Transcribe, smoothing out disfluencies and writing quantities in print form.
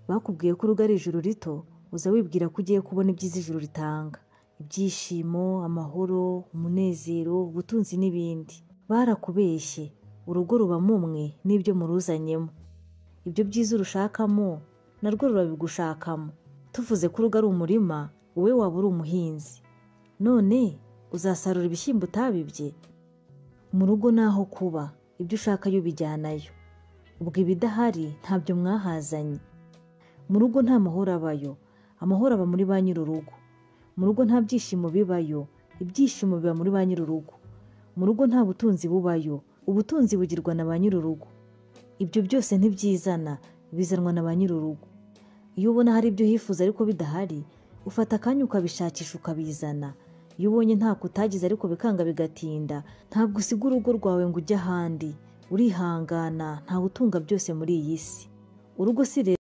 Bakubwiye ko urugo ari ijuru rito, uza wibwira ko ugiye kubona ibyiza ijuru ritanga: ibyishimo, amahoro, umunezero, ubutunzi n'ibindi. Barakubeshye, urugo rubamo umwe n'ibyo muruzanyemo. Ibyo byiza urushakamo narwo rurabigushakamo. Tuvuze ko urugo ari umurima, wowe waba uri umuhinzi. None uzasarura ibishyimbo utabibye? Mu rugo ni aho kuba, ibyo ushakayo ubijyanayo. Ubwo ibidahari ntabyo mwahazanye. Mu rugo nta mahoro abayo, amahoro aba muri ba nyir'urugo. Mu rugo nta byishimo bibayo, ibyishimo biba muri ba nyir'urugo. Mu rugo nta butunzi bubayo, ubutunzi bugirwa na ba nyir'urugo. Ibyo byose ntibyizana, bizanwa na ba nyir'urugo. Iyo ubona hari ibyo uhifuza ariko bidahari, ufata akanya ukabishakisha ukabizana. Iyo ubonye ntako utagize ariko bikanga bigatinda, ntabwo usiga urugo rwawe ngo ujye ahandi. Urihangana, ntawe utunga byose muri iyi si. Urugo si